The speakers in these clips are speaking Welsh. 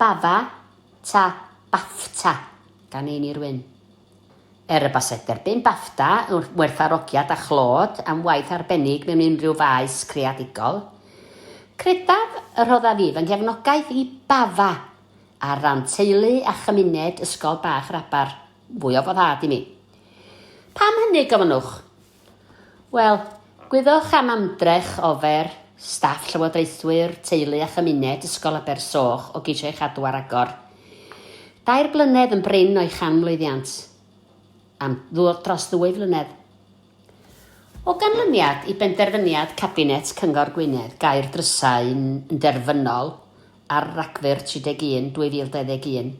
Bafa ta BAFTA gan Einir Wyn. Er y basai derbyn BAFTA yn werthfawrogiad a chlod am waith arbennig mewn unrhyw faes creadigol, credaf y rhoddaf fi fy nghefnogaeth i BAFA ar ran teulu a chymuned Ysgol Bach yr Aber, fwy o foddhad i mi. Pam hynny, gofynnwch? Wel, gwyddoch am ymdrech ofer staff llywodraethwyr, teulu a chymuned Ysgol Abersoch o geisio ei chadw ar agor. Dair blynedd yn brin o'i chanmlwyddiant. Am dros ddwy flynedd. O ganlyniad i benderfyniad Cabinet Cyngor Gwynedd gau'r drysau'n derfynol ar Ragfyr 31, 2021,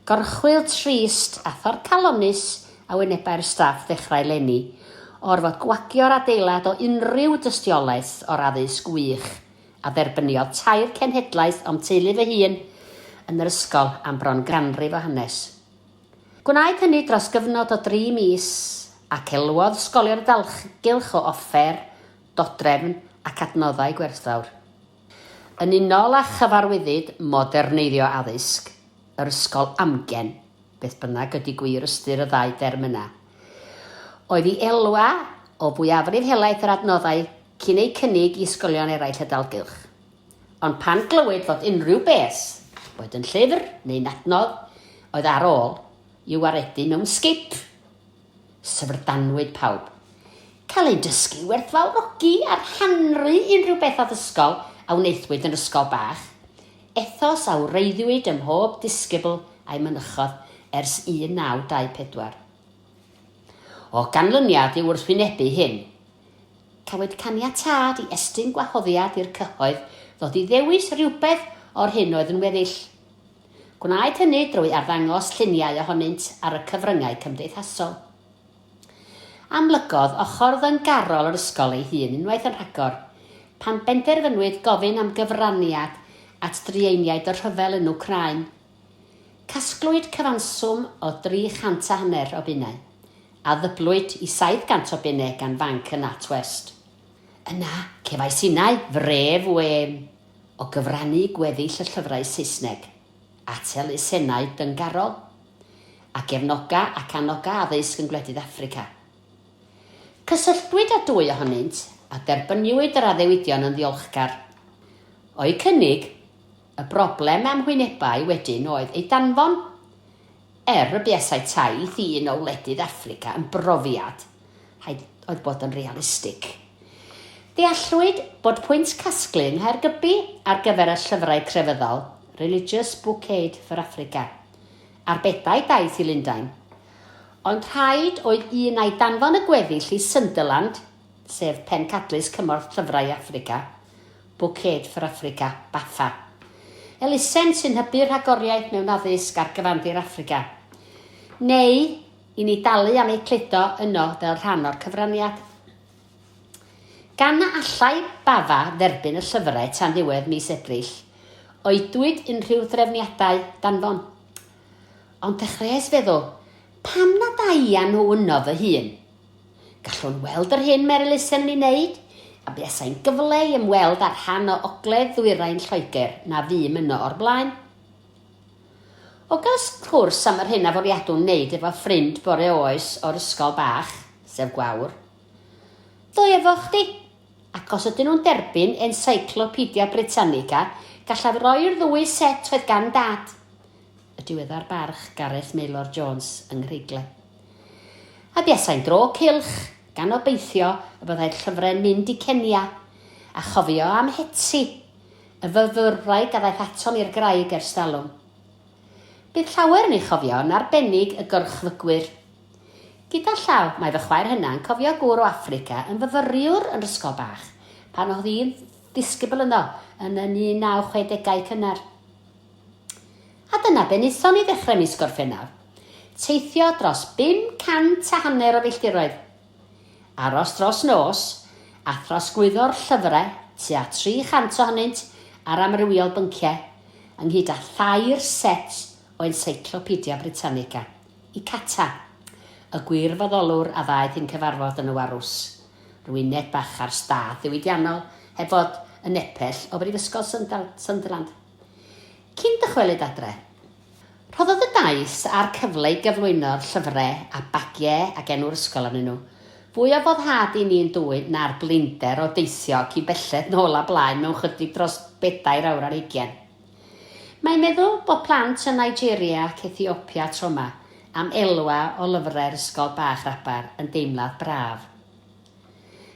Gorchwyl trist a thorcalonnus a wynebai'r staff ddechrau eleni o orfod gwagio'r adeilad o unrhyw dystiolaeth o'r addysg wych a dderbyniodd tair cenhedlaeth o'm teulu fy hun yn yr ysgol am bron ganrif o hanes. Gwnaed hynny dros gyfnod o dri mis ac elwodd sgolion y dalgylch o offer, dodrefn ac adnoddau gwerthfawr. Yn unol â chyfarwyddyd moderneiddio addysg, yr ysgol amgen, beth bynnag ydy gwir ystyr y ddau derm yna, oedd i elwa o fwyafrif helaeth yr adnoddau cyn eu cynnig i ysgolion eraill y dalgylch. Ond pan glywyd fod unrhyw beth, boed yn llyfr neu'n adnodd, oedd ar ôl, i'w waredu mewn sgip, Syfrdanwyd pawb. Cael ein dysgu i werthfawrogi a rhannu unrhyw beth addysgol a wnaethwyd yn ysgol bach, ethos a wreiddiwyd ym mhob disgybl a'i mynychodd ers 1924. O ganlyniad i wrthwynebu hyn, cafwyd caniatâd i estyn gwahoddiad i'r cyhoedd ddod i ddewis rhywbeth o'r hyn oedd yn weddill. Gwnaed hynny drwy arddangos lluniau ohonynt ar y cyfryngau cymdeithasol. Amlygodd ochr ddyngarol yr ysgol ei hun unwaith yn rhagor, pan benderfynwyd gofyn am gyfraniad at drueiniaid y rhyfel yn Wcráin. Casglwyd cyfanswm o dri chant a hanner o bunnau, a ddyblwyd i 700 o bunnau gan fanc y NatWest. Yna, cefais innau fref wên. O gyfrannu gweddill y llyfrau Saesneg at elusennau dyngarol, a gefnoga ac anoga addysg yn gwledydd Affrica. Cysylltwyd â dwy ohonynt, a derbyniwyd yr addewidion yn ddiolchgar. O'u cynnig, y broblem am hwynebau wedyn oedd eu danfon. Er y buasai taith i un o wledydd Affrica yn brofiad, rhaid oedd bod yn realistig. Deallwyd bod pwynt casglu yng Nghaergybi ar gyfer y llyfrau crefyddol, Religious Book Aid for Africa, ar bedair daith i Lundain. Ond rhaid oedd un ai danfon y gweddill i Sunderland, sef pencadlys cymorth llyfrau i Affrica, Book Aid for Africa, BAFA. Elusen sy'n hybu rhagoriaeth mewn addysg ar gyfandir Affrica. Neu i ni dalu am eu cludo yno fel rhan o'r cyfraniad. Gan na allai BAFA dderbyn y llyfrau tan ddiwedd mis Ebrill, oedwyd unrhyw drefniadau danfon. Ond dechreuais feddwl, pam nad ai â nhw yno fy hun? Gallwn weld yr hyn mae'r elusen yn ei wneud, a buasai'n gyfle i ymweld â rhan o ogledd ddwyrain Lloegr na fûm yno o'r blaen. O gael sgwrs am yr hyn a fwriadwn wneud efo ffrind bore oes o'r ysgol bach, sef Gwawr, ddo efo chdi, ac os ydyn nhw'n derbyn Encyclopedia Britannica, gallaf roi'r ddwy set oedd gan Dad. y diweddar barch Gareth Maelor Jones yng Nghreigle. A buasai'n dro cylch, gan obeithio y byddai'r llyfrau'n mynd i Kenya, a chofio am Hetty, y fyfyrwraig a ddaeth atom i'r graig ers talwm. Bydd llawer yn ei chofio, yn arbennig y gorchfygwyr. Gyda llaw, mae fy chwaer hyna yn cofio gŵr o Affrica yn fyfyriwr yn yr ysgol bach, pan oedd hi'n ddisgybl yno yn y 1960au cynnar. A dyna be wnaethon ni ddechrau mis Gorffennaf, teithio dros 500 a hanner o filltiroedd, aros dros nos, a throsglwyddo'r llyfrau, tua 300 ohonynt, ar amrywiol bynciau, ynghyd â thair set o Encyclopedia Britannica, i Kata, y gwirfoddolwr a ddaeth i'n cyfarfod yn y warws, rhyw uned bach ar stad ddiwydiannol heb fod yn nepell o Brifysgol Sunderland. cyn dychwelyd adre. Rhoddodd y daith a'r cyfle i gyflwyno'r llyfrau a bagiau ag enw'r ysgol arnyn nhw, fwy o foddhad i ni'n dwy na'r blinder o deithio cyn belled nôl a blaen mewn chydig dros bedair awr ar hugain. Mae meddwl bod plant yn Nigeria ac Ethiopia tro 'ma am elwa o lyfrau'r ysgol bach rabar yn deimlad braf.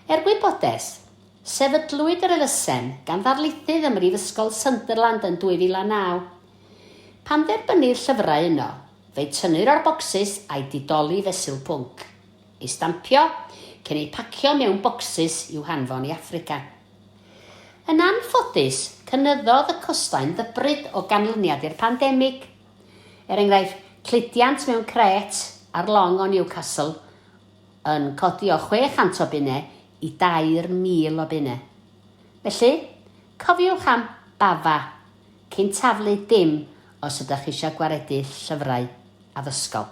Er gwybodaeth, sefydlwyd yr elusen gan ddarlithydd ym Mhrifysgol Sunderland yn 2009. Pan dderbynnir llyfrau yno, fe'u tynnir o'r bocsys a'u didoli fesul pwnc, eu stampio, cyn eu pacio mewn bocsys i'w hanfon i Affrica. Yn anffodus, cynyddodd y costau'n ddybryd o ganlyniad i'r pandemig. Er enghraifft, cludiant mewn crêt ar long o Newcastle yn codi o 600 o bunnau i 3,000 o bunnau. Felly, cofiwch am BAFA cyn taflu dim os ydych chi eisiau gwaredu llyfrau addysgol.